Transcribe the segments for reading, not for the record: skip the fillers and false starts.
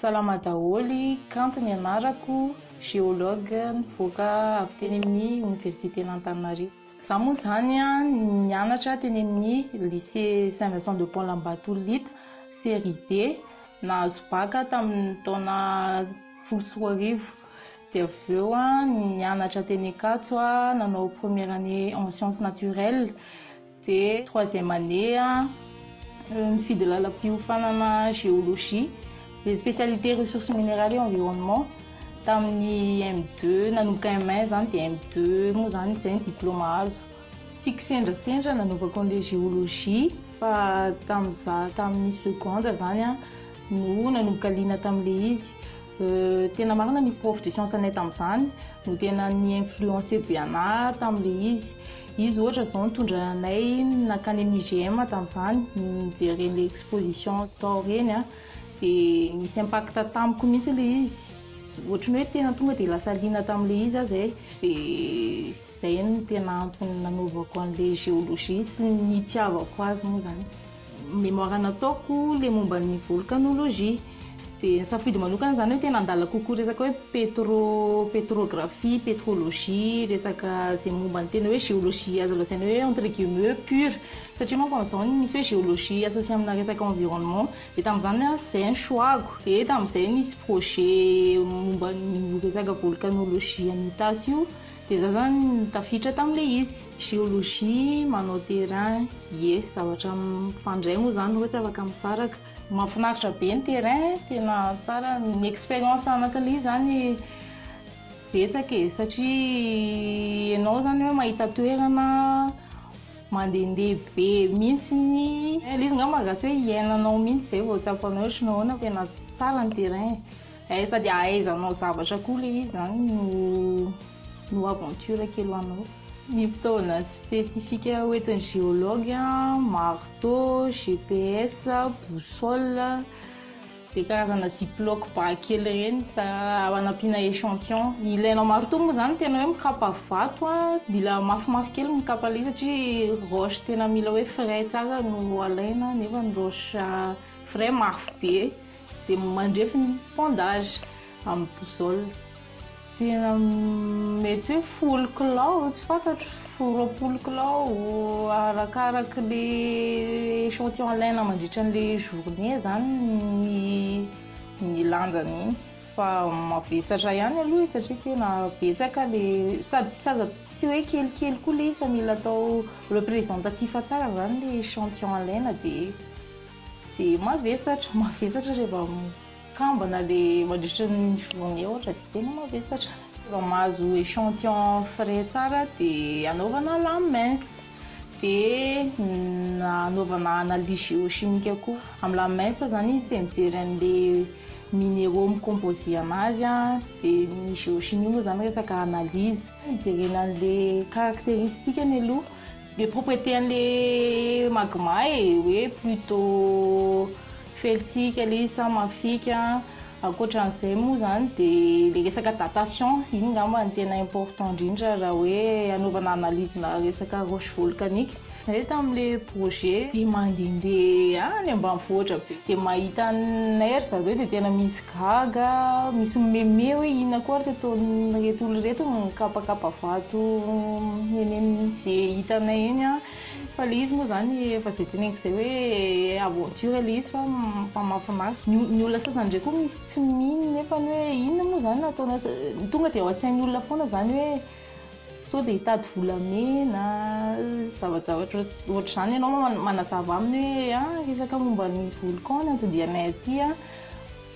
Salama daholo, Kanto ny anarako, géologue nivoaka avy teny amin'ny oniversiten'Antananarivo. Izaho moa izany nianatra teny amin'ny lycée Saint Vincent de Paul Ambatolita, série D, nahazo bac tamin'ny taona 2010. Dia avy eo nianatra teny Ankatso, nanao première année en sciences naturelles. Dia troisième année nifidy lalam-piofanana géologie, dia spécialité ressources minérales et environnement tamin'ny M2, nanomboka M1 izany dia M2 moa izany izay ny diplôme azo. Tsy kisendrasendra nanaovako an'ilay géologie fa tamin'izaho tamin'ny seconde izany no nanomboka liana tamin'ilay izy. Tena marina misy prof de science anay tamin'izany no tena ni-influencer be anah tamin'ilay izy. Izy ohatra izao nitondra anay nankany amin'ny IGM tamin'izany, nijery an'ilay exposition tao ireny an, dia nisy impact tamiko mihitsy ilay izy. Ohatran'ny hoe tena tonga dia lasa liana tamin'ilay izy aho izay. Dia izay no tena antony nanaovako an'ilay géologie sy ny nitiavako azy moa izany. Mémoire nataoko ilay momba ny volcanologie. Dia ny safidy manokana izany hoe tena handala kokoa resaka hoe pétro, pétrographie, pétrologie, resaka izay momba ny tena hoe géologie azo lazaina hoe entre guillemets pure. Satria manko amin'izao misy hoe géologie associé amina resaka environnement. Dia tamin'izany aho izay ny choix-ko. Dia tamin'izay nisy projet momba ny resaka volcanologie any Itasy io. Dia za zany tafiditra tamin'ilay izy. Géologie, manao terrain, ie, zavatra mifandray moa izany ireo tsy afaka misaraka. Mahafinaritra be ny terrain, tena tsara ny expérience anatin'ilay izy izany betsaka e, satria ianao izany hoe mahita toerana mandehandeha be mihitsy, ilay izy angamba raha tsy hoe iainanao mihitsy izay vao tsapanao hoe ohatran'ny ahoana, tena tsara ny terrain e, sady ahaizanao zavatra koa ilay izy izany no no aventure kely ho anao. Ny fitaovana spécifique hoentin'ny géologue, marteau, GPS, boussole, dia karazana ziploc ba kely ireny hanampiana échantillon. Ny ilainao marteau moa izany tena hoe mikapa vato, mila mafimafy kely mikapa ilay izy satria roche tena mila hoe frais tsara no alaina nefa ny roche frais mafy be dia mandrefy ny pendage amin'ny boussole. Tena mety hoe 10 kilao, tsy fantatro, 20 kilao arakaraka le échantillon alaina mandritra an'ilay journée zany ny ny lanjany fa mavesatra ihany aloha izy satria tena betsaka le sady sady tsy hoe kelikely koa le izy fa mila atao représentatif tsara zany le échantillon alaina dia dia mavesatra, mavesatra rehefa mikambana le mandritra ny journée ohatra dia tena mavesatra. Rehefa mahazo échantillon frais tsara dia anaovana lame mince, dia anaovana analyse géochimique koa. Amin'ny lame mince zany izy mijery an'le minéraux mi-composé anazy an, dia ny géochimie moa zany resaka analyse. Mijerena an'le caractéristique-ny aloha, le propriété an'le magma e, hoe plutôt felsique ilay izy sa mafique. Ankoatran'izay moa zany dia le resaka datation, iny angamba no tena important indrindra raha hoe anaovana analyse-na resaka roche volcanique. Zahay tamin'le projet dia mandehandeha any ambanivohitra be dia mahita anay ry zareo dia tena misy gaga, misy mihomehimehy hoe inona koa ary ty ataon'ireto olona ireto mikapakapa vato eny amin'izay hitanay eny an. Fa ilay izy moa zany efa izay teneniko izay hoe aventure ilay izy fa fa mahafinaritra. Ny olona sasany indray koa misy tsy mino nefany hoe inona moa izany no ataonao, tonga dia ao an-tsain'ny olona foana izany hoe sao dia hitady volamena, zavajavatra ohatr'izany ianao manazava aminy hoe ah resaka momba ny volcan ny anton-dianay aty an,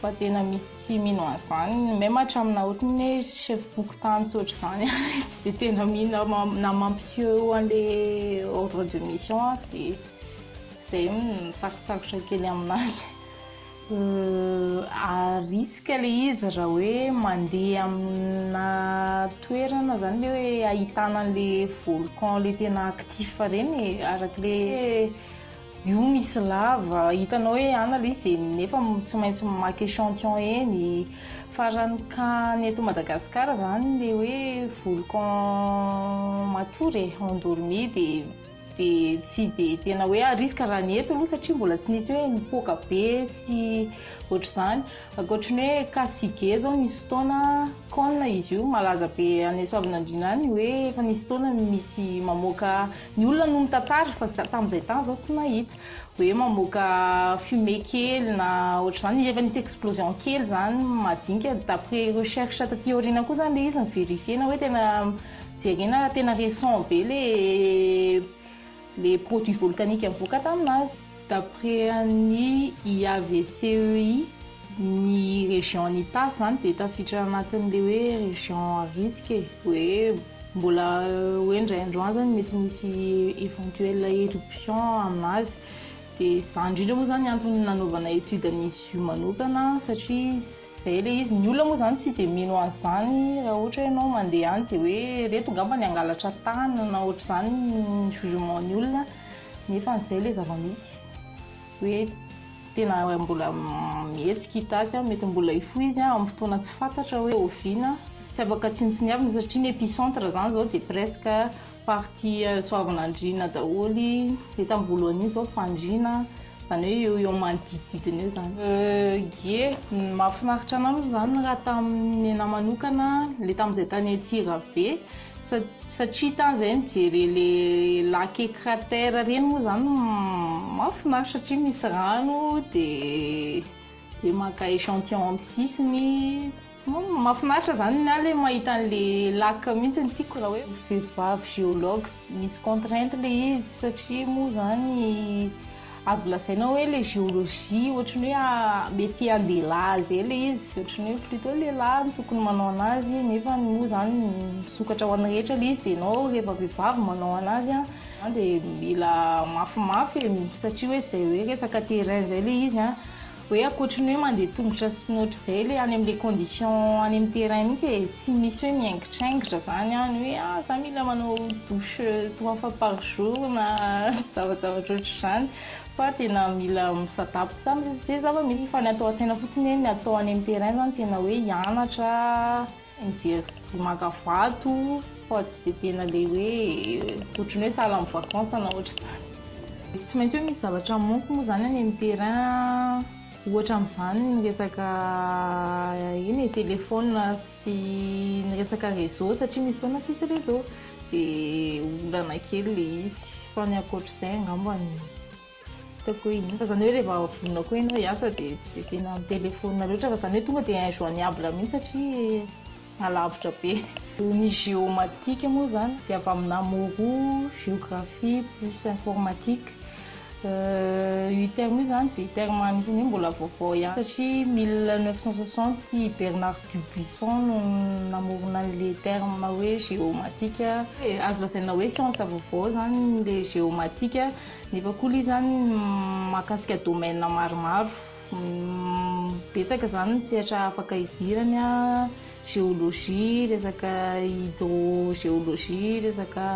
fa tena misy tsy mino an'izany, même hatramina ohatran'ny hoe chef fokontany sy ohatr'izany tsy dia tena mino na mampiseho an'ilay ordre de mission ary dia izay no sarotsarotra kely aminazy. À risque ilay izy raha hoe mandeha amina toerana zany ilay hoe ahitana an'ilay volcan ilay tena actif ireny e, arak'ilay hoe io misy lava, hitanao hoe any ilay izy dia nefa tsy maintsy maka échantillon eny. Fa raha ny cas ny eto Madagasikara zany ilay hoe volcan matory e, endormi dia Dia tsy dia tena hoe à risque raha ny eto aloha satria mbola tsy nisy hoe nipoaka be sy ohatr'izany. Ankoatry ny hoe Kasige izao nisy fotoana, cône izy io, malaza be any Soavinandriana any hoe efa nisy fotoana misy mamoaka, ny olona no mitantara fa za tamin'izay tany zaho tsy nahita, hoe mamoaka fumée kely na ohatr'izany, efa nisy explosion kely izany madinika, d'après recherche taty aoriana koa izany ilay izy ni-verifier-na hoe tena Jerena raha tena récent be le le produit volcanique mivoaka taminazy. D'après an'ny IAVCEI, ny région an'Itasy zany dia tafiditra anatin'le hoe région à risque e, hoe mbola hoe indray andro any zany mety misy éventuelle éruption aminazy. Dia izany indrindra moa izany antony nanaovana étude an'izy io manokana satria izay ilay izy, ny olona moa izany tsy dia mino an'izany raha ohatra hoe ianao mandeha any dia hoe ireto angamba ny hangalatra tany na ohatr'izany ny jugement ny olona nefa izay ilay zava-misy hoe tena mbola mihetsika Itasy, mety mbola hifoha izy amin'ny fotoana tsy fantatra hoe oviana, tsy afaka tsinontsiniavina satria ny épicentre izany izao dia presque Partie Soavinandriana daholo, dia tamin'ny voalohany iny izao Fandriana, izany hoe eo eo manodidididina eo izany. Ie, ny mahafinaritra anah aloha izany raha tamin'ny anah manokana, ilay tamin'izay tany Antsirabe, satria tany izay nijery ilay lac et cratère ireny moa izany mahafinaritra satria misy rano dia. Dia maka échantillon amin'ny sisiny. Mahafinaritra izany ny ahy ilay mahita an'ilay lac mihitsy no tiako raha hoe vehivavy géologue. Misy contrainte ilay izy satria moa izany azo lazaina hoe ilay géologie ohatran'ny hoe métier an-dehilahy izay ilay izy, ohatran'ny hoe plutôt lehilahy no tokony manao an'azy nefa moa izany misokatra ho an'ny rehetra ilay izy dia ianao rehefa vehivavy manao an'azy dia mila mafimafy e, satria hoe izay hoe resaka terrain izay ilay izy an. Hoe ankoatry ny hoe mandeha tongotra sy ny ohatr'izay ilay any amin'ilay condition any amin'ny terrain mihitsy e, tsy misy hoe miaingitraingitra izany any hoe ah za mila manao douche trois fois par jour na zavajavatra ohatr'izany fa tena mila mi-s'adapte izany izay zava-misy fa ny atao an-tsaina fotsiny hoe ny atao any amin'ny terrain izany tena hoe hianatra mijery sy maka vato fa tsy dia tena ilay hoe ohatran'ny hoe sahala amin'ny vacances na ohatr'izany. Tsy maintsy hoe misy zavatra manque moa izany any amin'ny terrain, ohatra amin'izany ny resaka iny e, téléphone sy ny resaka réseau satria misy fotoana tsisy réseau dia olana kely ilay izy fa ny ankoatr'izay angambany Tsy hitako hoe inona fa izany hoe rehefa vonona koa ianao hiasa dia tsy dia tena mi-téléphone loatra fa izany hoe tonga dia injoignable mihitsy satria alavitra be. Ny géomatique moa izany dia avy amina mots roa, géographie plus informatique. Io terme io izany dia terme anisan'ny hoe mbola vaovao ihany satria 1960 i Bernard Dubuisson no namorona an'ilay terme hoe géomatique. Azo lazaina hoe siansa vaovao izany ilay géomatique. Nefa koa ilay izy izany mahakasika domaine maromaro. Betsaka izany ny sehatra afaka idirany, géologie, resaka hydrogéologie, resaka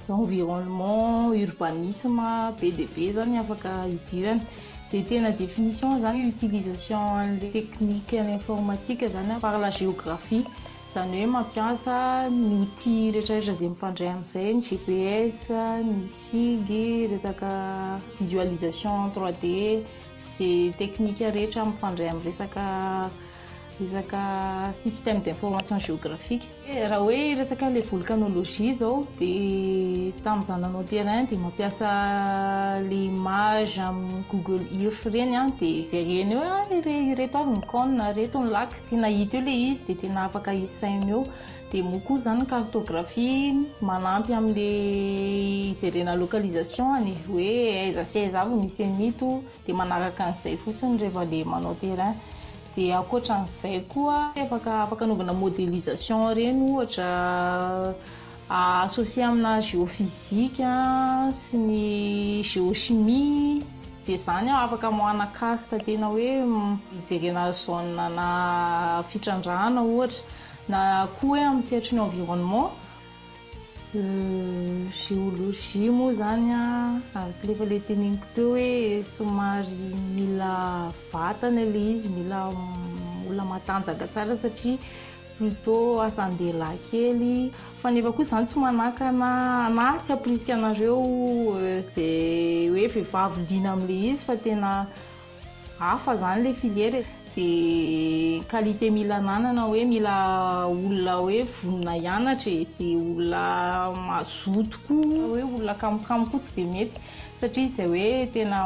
environnement, urbanisme, be dia be izany afaka idirana. Dia tena définition izany utilisation an'ilay technique informatique izany par la géographie. Izany hoe mampiasa ny outil rehetrarehetra izay mifandray amin'izay, ny GPS, ny SIG, resaka visualisation 3D, izay teknika rehetra mifandray amin'ny resaka resaka système d'information géographique. Raha hoe resaka ilay volcanologie izao dia tamin'izaho nanao terrain dia mampiasa ilay image amin'ny Google Earth ireny aho dia jerena eo hoe ireto avy ny cône, ireto ny lac. Tena hita eo ilay izy dia tena afaka isaina eo. Dia moa koa izany ny cartographie manampy amin'ilay hijerena localisation-ny e, hoe aiza sy aiza avy misy an'ito, dia manaraka an'izay fotsiny rehefa ilay manao terrain. Dia ankoatran'izay koa afaka afaka anaovana modélisation ireny ohatra, associer amina géophysique sy ny géochimie. Dia izany aho afaka amoahana carte tena hoe hijerena zone ana fitrandrahana ohatra, na koa hoe amin'ny sehatry ny environnement. Géologie moa izany an, araka ilay efa ilay teneniko teo hoe somary mila vatana ilay izy, mila olona matanjaka tsara satria. plutôt asan-dehilahy kely fa nefa koa izany tsy manakana anahy tsy hampirisika anareo izay hoe vehivavy liana amin'ilay izy fa tena hafa izany ilay filière e. Dia qualité mila ananana hoe mila olona hoe vonona hianatra e, dia olona mazoto koa, hoe olona kamokamo koa tsy dia mety satria izay hoe tena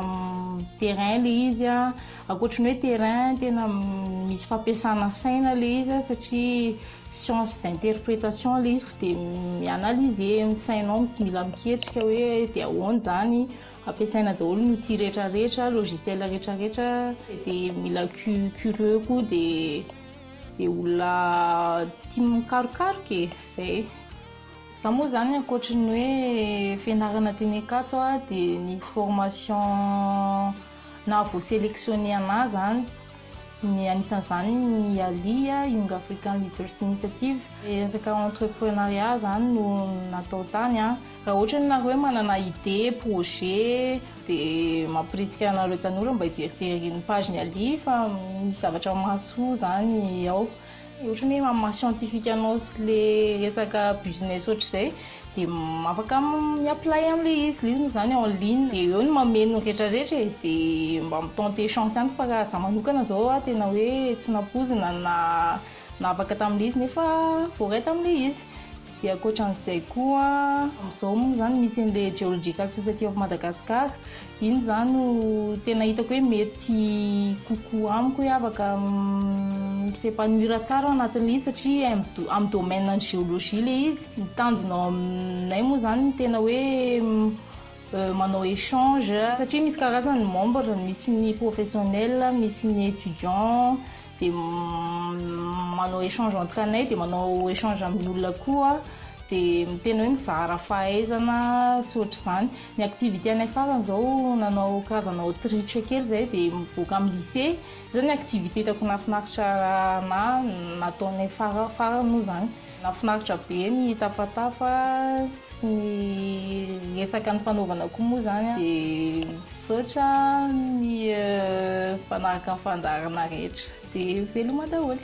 terrain ilay izy an, ankoatry ny hoe terrain tena misy fampiasana saina ilay izy an satria science d'interprétation ilay izy dia mi-analyser ny sainao mila miketrika hoe dia ahoana izany. Ampiasaina daholo ny outil rehetra rehetra, logiciel rehetra rehetra, dia mila curieux koa dia dia olona tia mikarokaroka e, zay. Za moa zany ankoatry ny hoe fianarana teny Ankatso dia nisy formation naha voa-selectionner anah zany. Ny anisan'izany ny YALI, Young African Leaders Initiative. Resaka entrepreneuriat izany no natao tany. Raha ohatra nareo hoe manana idée, projet, dia mampirisika anareo tanora mba hijerijery ny page ny YALI fa misy zavatra mahasoa izany ao. Ohatra ny hoe amin'ny maha scientifique anao sy le resaka business ohatr'izay dia afaka mi-apply amin'ilay izy, ilay izy moa izany en ligne dia eo no mameno ny rehetrarehetra e, dia mba mi-tenter chance ihany fa raha izaho manokana izao aho tena hoe tsy nampoizina na navaka tamin'ilay izy nefa voaray tamin'ilay izy. Dia ankoatran'izay koa, amin'izao moa izany misy an'ilay Geological Society of Madagascar, iny izany no tena hitako hoe mety kokoa amiko hoe afaka mi-s'épanouir tsara ao anatin'ilay izy satria amin'ny domaine ny géologie ilay izy. Ny tanjona ao aminay moa izany tena hoe manao échange satria misy karazany ny membre, misy ny professionnel, misy ny étudiant, dia manao échange entre anay dia manao échange amin'ny olona koa dia tena hoe mizara fahaizana sy ohatr'izany. Ny activité anay farany izao nanao karazana outreach kely izahay dia mivoaka amin'ny lycée, izay ny activité hitako nahafinaritra anahy nataonay farany moa izany. Nahafinaritra be ny tafatafa sy ny resaka nifanaovana koa moa izany dia misaotra ny mpanaraka ny fandaharana rehetra. Dia veloma daholo.